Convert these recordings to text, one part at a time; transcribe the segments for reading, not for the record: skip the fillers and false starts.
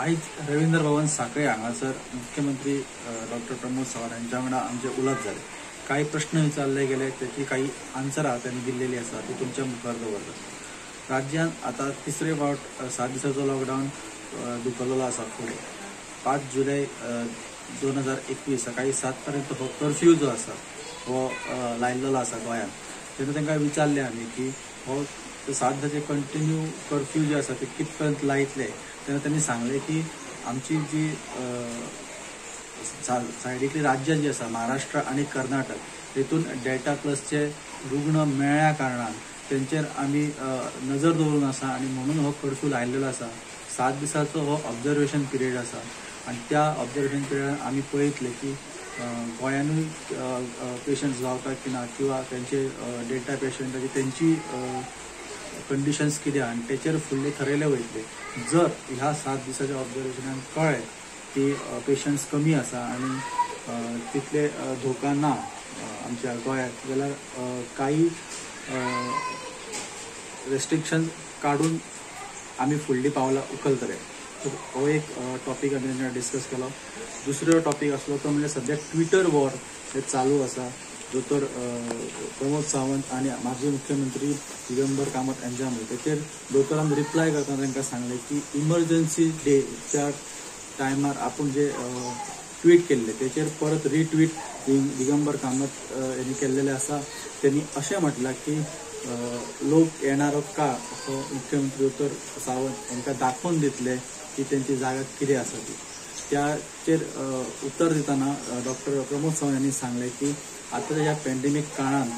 आयज रवींद्र भवन साखळे हांगासर मुख्यमंत्री डॉक्टर प्रमोद सावंत हांच्या वांगडा आमचे उलोवप जालें. कांय प्रश्न विचारले गेले, त्याची काही आन्सरां त्यांनी दिल्लेली आसा, ती तुमच्या मुखार दवरता. राज्यांत आतां तिसरे फावट 7 दिसाचो लॉकडावन धुकललो आसा फुडें. 5 जुलय 2021 सकाळी 7 पर्यंत हो कर्फ्यू जो आसा हो लायल्लो आसा गोंयांत. तेन्ना तांकां विचारलें आमी की हो 7 दिसाचे कंटिन्यू कर्फ्यू जे आसा ते कित पर्यंत लायतले, तेन्ना त्यांनी सांगलें की आमची जी सायडींतली राज्यां जी आसा महाराष्ट्र आनी कर्नाटक तेतून डेल्टा प्लसचे रुग्ण मेळ्ळ्या कारणान तेंचेर आमी नजर दवरून आसा आनी म्हणून हो कर्फ्यू लायलेलो आसा. 7 दिसाचो हो ऑब्जर्वेशन पिरियड आसा आनी त्या ऑब्जर्वेशन पिरियडान आमी पळयतले की गोंयानूय पेशंट्स गावतात की ना किंवा तेंचे डेल्टा पेशंटाची तेंची कंडिशन्स कितें आनी तेचेर फुडले थरयले वयतले. जर ह्या 7 दिसाच्या ऑब्जर्वेशनान कळ्ळें की पेशंट्स कमी आसा आनी तितले धोका ना आमच्या गोंयांत जाल्यार काही रेस्ट्रिक्शन काडून आमी फुडलीं पावलां उखलतले. हो एक टॉपीक आमी तेंच्या डिस्कस केलो. दुसरो टॉपीक आसलो तो म्हणजे सद्या ट्विटर वॉर हे चालू आसा दोतोर प्रमोद सावंत आनी माजी मुख्यमंत्री दिगंबर कामत हांच्या मदीं. तेचेर दोतोरान रिप्लाय करतना तांकां सांगलें की इमर्जन्सी डेच्या टायमार आपूण जे ट्वीट केल्ले तेचेर परत रिट्वीट दिगंबर कामत यांनी केल्लेले आसा. त्यांनी अशें म्हटलां की लोक येणारो काळ हो मुख्यमंत्री दोतोर सावंत हांकां दाखोवन दितले की तेंची जागा कितें आसा ती. त्याचेर उत्तर दितना डॉक्टर प्रमोद सावंत यांनी सांगलें की आतां ह्या पॅन्डेमीक काळान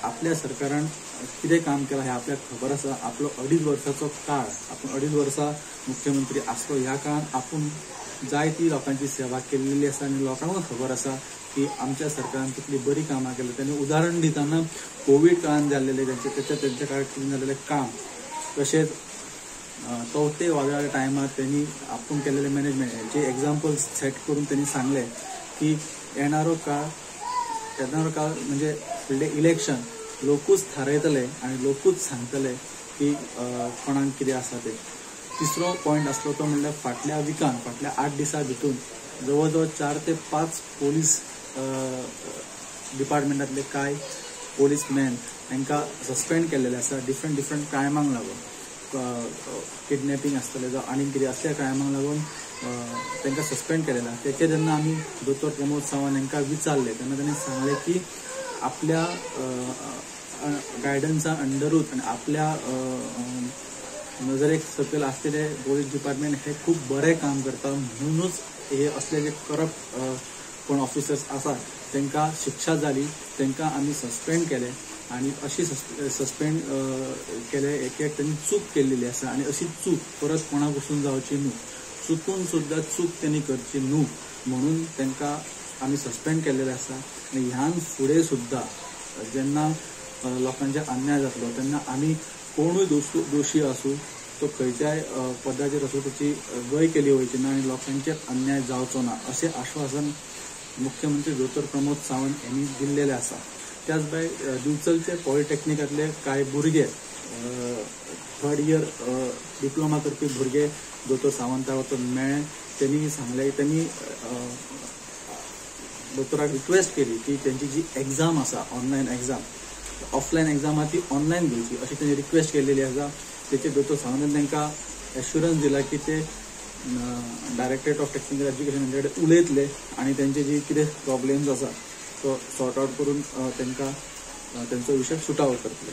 आपल्या सरकारान कितें काम केलां हें आपल्याक खबर आसा. आपलो 2.5 वर्साचो काळ, आपूण 2.5 वर्सां मुख्यमंत्री आसलो, ह्या काळान आपूण जायती लोकांची सेवा केल्लेली आसा आनी लोकांकूय खबर आसा की आमच्या सरकारान कितली बरी कामां केली. त्यांनी उदाहरण दितना कोवीड काळान जाल्लेले तेंच्या काळार कितें जाल्लेलें काम, तशेंच चवथे वादळाच्या टायमार त्यांनी आपूण केल्लेलें मॅनेजमेंट हेचे एग्जाम्पल सेट करून त्यांनी सांगलें की येणारो काळ म्हणजे फुडलें इलेक्शन लोकूच थारायतले आनी लोकूच सांगतले की कोणाक कितें आसा तें. तिसरो पॉयंट आसलो तो म्हणल्यार फाटल्या विकान फाटल्या 8 दिसां भितून जवळ जवळ 4 ते 5 पोलीस डिपार्टमेंटांतले कांय पोलीसमॅन तांकां सस्पेंड केल्लेले आसा डिफरंट डिफरंट क्रायमांक लागून. किडनॅपिंग आसतलें जावं आनी कितें असल्या क्रायमांक लागून तांकां सस्पेंड केलेलें आसा. तेचेर जेन्ना आमी दोतोर प्रमोद सावंत हांकां विचारलें तेन्ना तांणी सांगलें की आपल्या गायडन्सा अंडरूच आनी आपल्या नजरेक सकयल आसलेले पोलीस डिपार्टमेंट हे खूब बरें काम करता, म्हणूनच हे असले जे करप्ट कोण ऑफिसर्स आसात तांकां शिक्षा जाली, तांकां आमी सस्पेंड केले आनी अशी सस्पेंड केले एक एक तांणी चूक केल्लेली आसा आनी अशी चूक परत कोणाक पसून जावची न्हू, चुकून सुद्दां चूक तांणी करची न्हू म्हणून तांकां आमी सस्पेंड केल्लेले आसा. आनी ह्यान फुडें सुद्दां जेन्ना लोकांचेर अन्याय जातलो तेन्ना आमी कोणूय दोशी आसूं तो खंयच्याय पदाचेर आसूं ताची गय केली वयची ना आनी लोकांचेर अन्याय जावचो ना अशें आश्वासन मुख्यमंत्री दोतोर प्रमोद सावंत यांनी दिल्लेलें आसा. त्याच भायर दिवचलचे पॉलिटेक्निकांतले कांय भुरगे 3rd year diploma करपी भुरगे दोतोर सावंता वचून मेळ्ळे. त्यांनी सांगलें, त्यांनी दोतोराक रिक्वेस्ट केली की तेंची जी एग्जाम आसा ऑनलायन एग्जाम, ऑफलायन एग्जाम आहा ती ऑनलायन घेवची अशी तेणी रिक्वेस्ट केलेली आसा. तेचेर दोतोर सावंतान तांकां एश्युरन्स दिला की ते डायरेक्टरेट ऑफ टेक्निकल एज्युकेशन हांचे कडेन उलयतले आनी तेंचे जी कितें प्रॉब्लेम्स आसा तो सॉर्ट आउट करून तांकां तेंचो विशय सुटावो करतले.